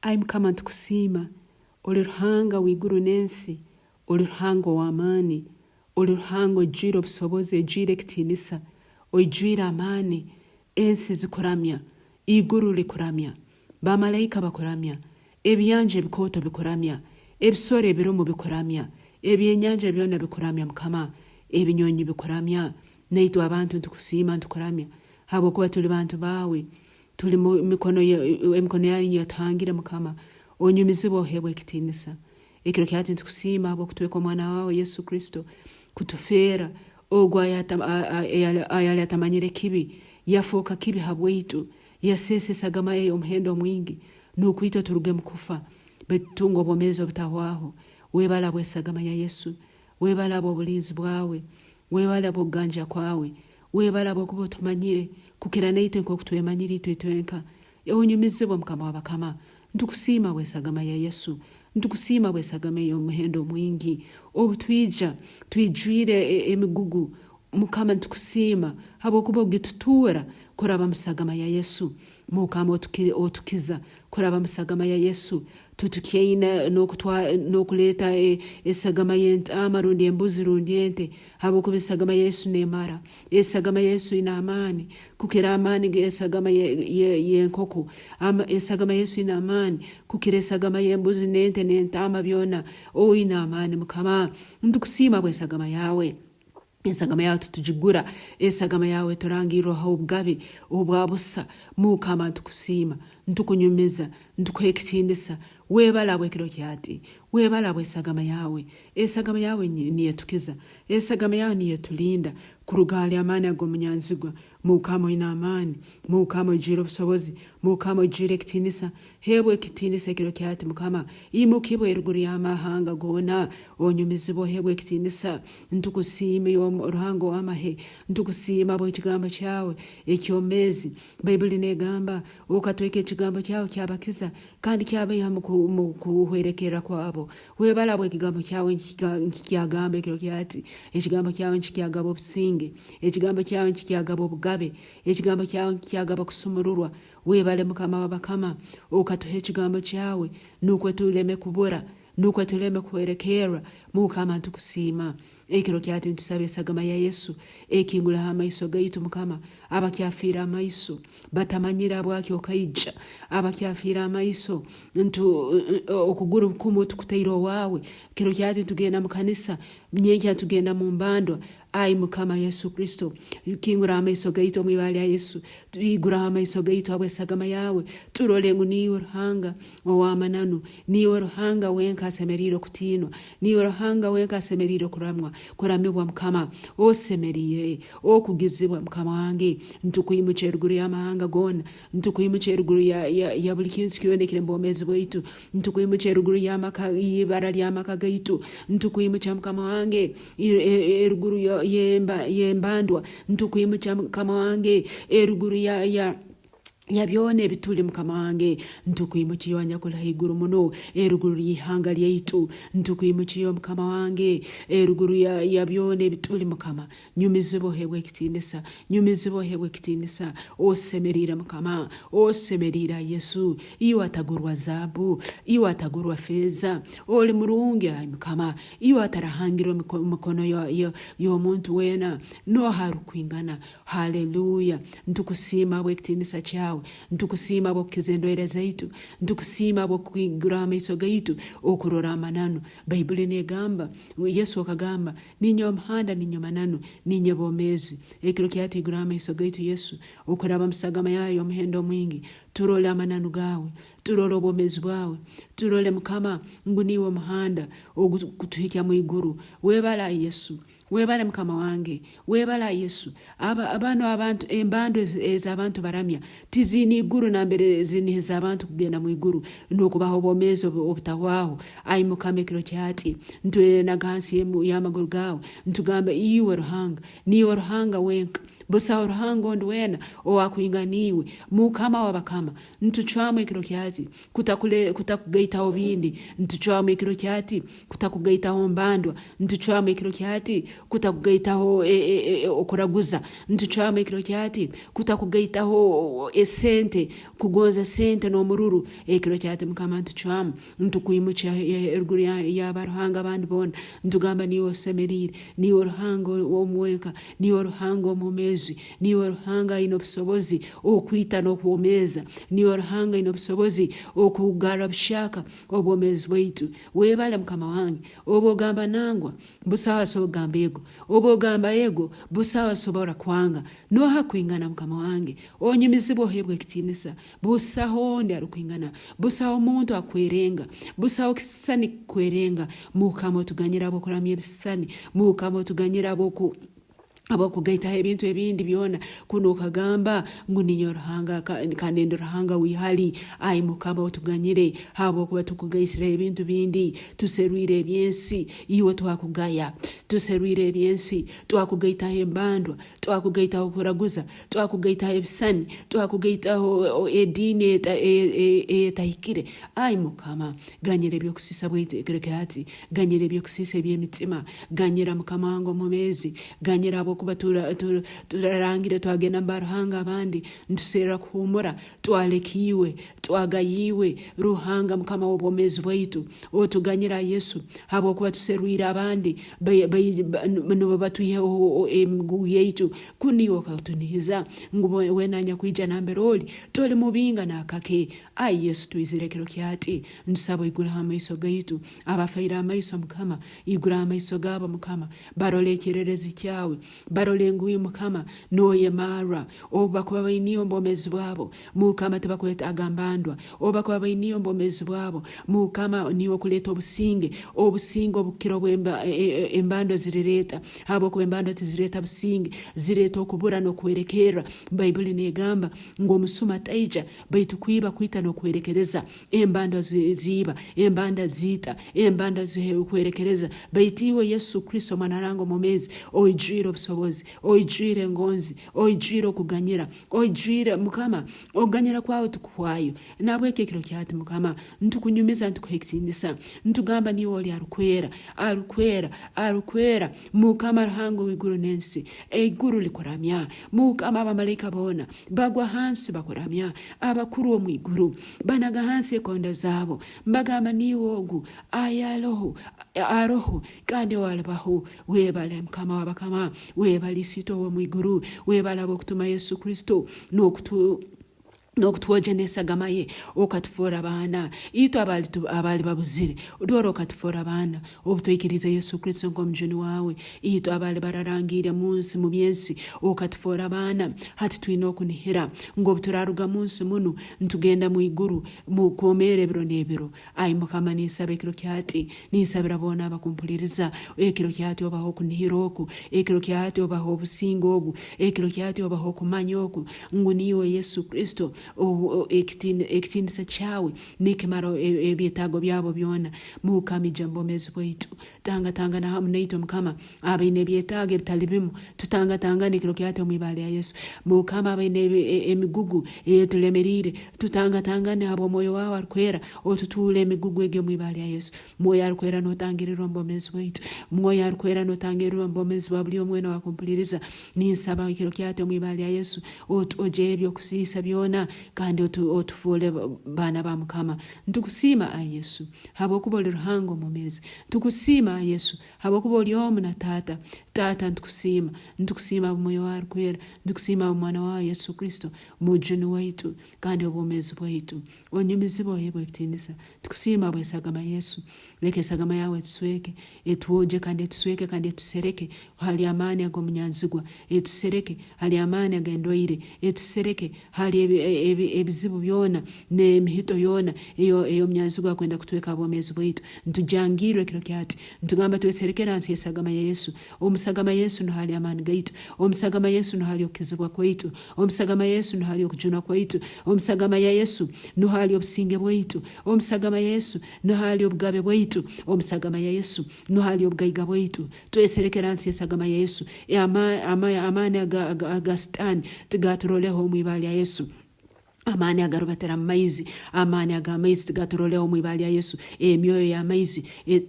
Ai Mukama nitukusiima, oli Ruhanga w'iguru n'ensi, oli Ruhanga ow'amaani, oli Ruhanga oijwire obusobozi, oijwire ekitiinisa, oijwire amaani, ensi zikuramya, iguru likuramya, bamalaika bakuramya, ebiyanja ebikooto bikuramya, ebisoro ebirumu bikuramya, ebyenyanja byona bikuramya Mukama, ebinyonyi bikuramya, naitwe abantu nitukusiima nitukuramya habwokuba tuli bantu baawe, Tuli mu mikono emikono yawe niyo yatuhangire Mukama, onyumizibwe oheebwe ekitiinisa. Ekiro kya hati nitukusiima habw'okutweka Omwana wawe Yesu Kristo kutufeera, ogu ayali atamanyire kibi, yafooka kibi habwaitu, yaseesa esagama ye ey'omuhendo omwingi nukwo itwe turuge mu kufa baitu tutunge obwomeezi obutahwaho. Webale habw'esagama ya Yesu. Webale habw'obulinzi bwawe. Webale habw'okuganja kwawe. Webale habwokuba otumanyire kukira naitwe nk'oku twemanyire itwe itwenka. Onyumizibwe Mukama w'abakama. Ntukusiima habw'esagama ya Yesu. Ntukusiima habw'esagama ey'omuhendo omwingi. Obu twija twijwire emigugu, Mukama nitukusiima habwokuba ogitutuura kuraba mu sagama ya Yesu. Mukama otukiza kuraba mu sagama ya Yesu. Tutukyaine n'okuleeta esagama y'entaama rundi embuzi rundi ente habwokuba esagama ya Yesu n'emara. Esagama ya Yesu ine amaani kukira amaani g'esagama y'enkoko. Esagama ya Yesu ine amaani kukira esagama y'embuzi n'ente n'entaama byona. Oine amaani Mukama. Nitukusiima habw'esagama yawe. Esagama yawe titugigura, esagama yawe eturangirraho obugabe obwa busa. Mukama ntukusiima, ntukunyumiza, ntukuha ekitiinisa. Webale habw'ekiro kya hati, webale habw'esagama yawe. Esagama yawe niyo etukiza, esagama yawe niyo etulinda kuruga hali amaani ag'omunyanzigwa. Mukama oine amaani, Mukama oijwire obusobozi, Mukama oijwire ekitiinisa. Heebwa ekitiinisa ekiro kya hati Mukama, imukibwa eruguru y'amahanga goona, onyumizibwe oheebwe ekitiinisa. Ntukusiima iwe Ruhanga ow'amahe, ntukusiima habw'ekigambo kyawe ekyomeezi. Baibuli n'egamba, Okatweka ekigambo kyawe kyabakiza, kandi kyabaiha mu kuhwerekerra kwabo. Webale habw'ekigambo kyawe nkikyagamba ekiro kya hati. Ekigambo kyawe nkikyagaba obusinge. Ekigambo kyawe nkikyagaba obugabe. Ekigambo kyawe nkikyagaba kusumururwa. Webale Mukama w'abakama, okatuha ekigambo kyawe nukwo tuleme kubura, nukwo tuleme kuhwerekerra. Mukama ntukusiima. Ekiro kya hati nitusaba esagama ya Yesu ekinguleho amaiso gaitu Mukama, abakyafiire amaiso batamanyire habwaki okaija, abakyafiire amaiso ntu okuguru kumu tukutaire owaawe, kiro kya hati nitugenda mu kanisa, nyenkya nitugenda mu mbandwa, Ai Mukama Yesu Kristo, kingura amaiso gaitu omu ibara lya Yesu, iguraho amaiso gaitu habw'esagama yaawe, turole ngu niiwe Ruhanga ow'amananu, niiwe Ruhanga wenka asemeriire okutiinwa, niiwe Ruhanga wenka asemeriire kuramwa, kuramibwa Mukama. Osemeriire okugizibwa Mukama wange. Ntukwimukya eruguru y'amahanga goona, ntukwimukya eruguru ya, ya, ya buli kintu kyona ekiri mu bwomeezi bwaitu, ntukwimukya eruguru y'amaka, y'ibara ly'amaka gaitu, ntukwimukya Mukama wange eruguru y'embandwa, ntukwimukya Mukama wange eruguru ya, ya ya byona ebituli Mukama wange, ntukwimukya iwe anyakuli haiguru muno eruguru y'ihanga lyaitu, ntukwimukya iwe Mukama wange eruguru ya, ya byona ebituli Mukama, nyumizibwa oheebwe ekitiinisa, nyumizibwa oheebwe ekitiinisa, osemeriire Mukama, osemeriire ai Yesu, iwe atagurwa zaabu, iwe atagurwa feeza, oli murungi ai Mukama, Iwe atarahangirwe mikono y'omuntu weena, nooha arukwingana? Haleluya! Ntukusiima habw'ekitiinisa kyawe. Ntukusiima habw'okukiza endwaire zaitu. Ntukusiima habw'okwiguraho amaiso gaitu okurora amananu. Baibuli n'egamba, Yesu akagamba, Ninyowe muhanda, ninyowe mananu, ninyowe bwomeezi. Ekiro kya hati iguraho amaiso gaitu Yesu, okuraba mu sagama yawe ey'omuhendo omwingi, turole amananu gaawe. Turole obwomezi bwawe, turole Mukama ngu niiwe omuhanda ogukutuhikya mwiguru. Webale ai Yesu, webale Mukama wange, webale ai Yesu. Aba banu abantu embandwa ez'abantu baramya tiziine iguru nambere zinihiza abantu kugenda mwiguru n'okubaha obwomezi obutahwaho. Ai Mukama ekiro kyati ntwenaga hansi y'amaguru gawe ntugamba iwe Ruhanga, niiwe Ruhanga wenka. Busaho Ruhanga ondi weena ow'akwingana iwe, Mukama w'abakama. Nitucwamu ekiro kyati kutakugaitaho bindi. Nitucwamu ekiro kyati kutakugaitaho mbandwa. Nitucwamu ekiro kyati kutakugaitaho okuraguza. Nitucwamu ekiro kyati kutakugaitaho esente, kugonza sente n'omururu. Ekiro kyati Mukama nitucwamu, nitukwimukya eruguru ya baruhanga abandi boona, nitugamba niiwe osemeriire, niiwe Ruhanga omu wenka, niiwe Ruhanga omwomeezi, niiwe Ruhanga aine obusobozi okwita n'okwomeeza, niiwe Ruhanga aine obusobozi okugarra buhyaka obwomeezi bwaitu. Webale Mukama wange, obu ogamba nangwa, busaho asobora kugamba ego, obu ogamba ego, busaho asobora kwanga. Noha kwingana Mukama wange? Onyumizibwe oheebwe ekitiinisa. Busaho ondi arukwingana, busaho muntu akwerenga, busaho kisisani kikwerenga. Mukama otuganyire habw'okuramya ebisisani, Mukama otuganyire habw'oku habw'okugaitaho ebintu ebindi byona, kunu okagamba ngu ninyowe Ruhanga kandi ndi Ruhanga w'ihali. Ai Mukama otuganyire habwokuba tukugaisireho ebintu bindi, tuserwire eby'ensi, iwe twakugaya. Tuserwire eby'ensi, twakugaitaho embandwa, twakugaitaho okuraguza, Twakugaitaho ebisani, twakugaitaho ediini eyetahikire. Ai Mukama, ganyira eby'okusiisa bwaitu ekiro kya hati. Ganyira eby'okusiisa eby'emitima. Ganyira Mukama wange omwomeezi. Ganyira habwokuba turarangire twagenda mu baruhanga abandi nituserra kuhuumura. Twaleka iwe, twagaya iwe, Ruhanga Mukama w'obwomeezi bwaitu. Otuganyire ai Yesu, habwokuba tuserwire abandi nubo batwiheho emigugu yaitu. Kunu iwe okatunihiza ngu weena anyakwija nambere oli, tolimubinga n'akake. Ai Yesu, twizire ekiro kyati, ntusaba oiguleho amaiso gaitu. Abafaire amaiso, Mukama, iguraho amaiso gaabo, Mukama, barole ekyererezi kyawe, barole ngu iwe, Mukama, noyemarra. Obu bakuba baine iwe omu bwomeezi bwabo, Mukama, tibakwetaaga mbandwa. Obu bakuba baine iwe omu bwomeezi bwabo, Mukama, niiwe okuleeta obusinge, obusinge obukukira obu embandwa zirireeta. Habwokuba embandwa tizireeta businge, zireeta okubura n'okuhwerekerra. Baibuli n'egamba ngu omusuma taija baitu kwiba, kwita n'okuhwerekereza. Embandwa ziiba, embanda ziita, embanda zihwerekereza. Baitu iwe Yesu Kristo Omwana wa Ruhanga omwomeezi, oijwire obusobozi, oijwire engonzi, oijwire okuganyira, oijwire Mukama, okuganyira kwawe tikuhwayo. Nahabweki ekiro kya hati Mukama, nitukunyumiza, nitukuha ekitiinisa, nitugamba niiwe oli arukwera, arukwera, arukwera, Mukama Ruhanga ow'iguru n'ensi. Eiguru likuramya, Mukama, abamalaika boona bagwa hansi bakuramya, abakuru omu iguru banaga hansi ekondo zaabo, mbagamba niiwe ogu ayaloho, aroho, kandi owalibaho. Webale Mukama w'abakama, webale Isiitwe ow'omu iguru, webale habw'okutuma Yesu Kristo n'okutu N'okutwogya n'esagama ye, okatufoora baana, itwe abaali babuzire. Dora okatufoora baana, obu twaikiriize Yesu Kristo nk'Omujuni waawe. Itwe abaali bararangiire munsi mu by'ensi, okatufoora baana. Hati twine okunihira ngu obu turaruga munsi munu, nitugenda mwiguru mu kwomeera ebiro n'ebiro. Ai Mukama, ninsaba ekiro kya hati, ninsabira boona abakumpuliriza, ekiro kya hati obahe okunihira oku, ekiro kya hati obahe obusinge obu, ekiro kya hati obahe okumanya oku, ngu niiwe Yesu Kristo, ekitiinisa kyawe nikimara ebyetaago byabo byona. Mukama ija mubwomeezi bwaitu. Tangatangana hamu naitwe Mukama, abaine ebyetaago ebitali bimu, tutangatangane ekiro kya hati omu ibara lya Yesu. Mukama abaine emigugu eyetulemeriire, tutangatangane habw'Omwoyo wawe Arukwera, otutuule emigugu egi omu ibara lya Yesu. Mwoyo Arukwera notangirirwa omu bwomeezi bwaitu. Mwoyo Arukwera notangirirwa omu bwomeezi bwa buli omu wena owakumpuliriza. Ninsaba ekiro kya hati omu ibara lya Yesu, otwogyeho eby'okusiisa byona kandi otufuule baana ba Mukama. Nitukusiima ai Yesu, habwokuba oli Ruhanga omwomeezi. Nitukusiima ai Yesu, Habwokuba oli omu na Taata. Taata nitukusiima. Nitukusiima habw'Omwoyo wawe Arukwera. Nitukusiima habw'Omwana wawe Yesu Kristo, Mujuni waitu kandi obwomeezi bwaitu. Onyumizibwe oheebwe ekitiinisa. Tukusiima habw'esagama Yesu. Leka esagama yawe etusweke, etwogye kandi etusweke kandi etusereke hali amaani ag'omunyanzigwa, etusereke hali amaani ag'endwaire, etusereke hali ebizibu byona n'emihito yoona ey'omunyanzigwa akwenda kutweka ha bwomeezi bwaitu. Nitujangirra ekiro kya hati, nitugamba tweserekere hansi y'esagama ya Yesu. Omusa. Omusagama ya Yesu nuho hali amaani gaitu. Omusagama ya Yesu nuho hali okukizibwa kwaitu. Omusagama ya Yesu nuho hali okujunwa kwaitu. Omusagama ya Yesu nuho hali obusinge bwaitu. Omusagama ya Yesu nuho hali obugabe bwaitu. Omusagama ya Yesu nuho hali obugaiga bwaitu. Tweserekere hansi y'esagama ya Yesu. Amaani aga Sitaani tigaturoleho omu ibara lya Yesu. Amaani agarubatira mu maizi, amaani ag'amaizi tigaturoleho omu ibara lya Yesu. Emyoyo y'amaizi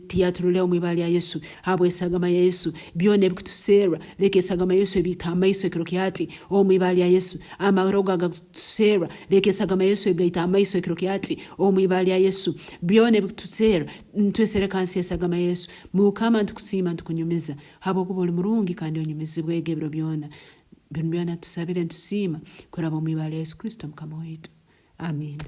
tiyaturoleho omu ibara lya Yesu. Habw'esagama ya Yesu, byona ebikutuserra, leka esagama ya Yesu ebiite amaiso ekiro kyati, omu ibara lya Yesu. Amarogo agakutuserra, leka esagama ya Yesu egaite amaiso ekiro kyati, omu ibara lya Yesu. Byona ebikutuserra, ntwesereka hansi y'esagama ya Yesu. Mukama ntukusiima ntukunyumiza, habwokuba oli murungi kandi onyumizibwege ebiro byona. Binu byona tusabire nitusiima kuraba omu ibara lya Yesu Kristo Mukama waitu. Amiina.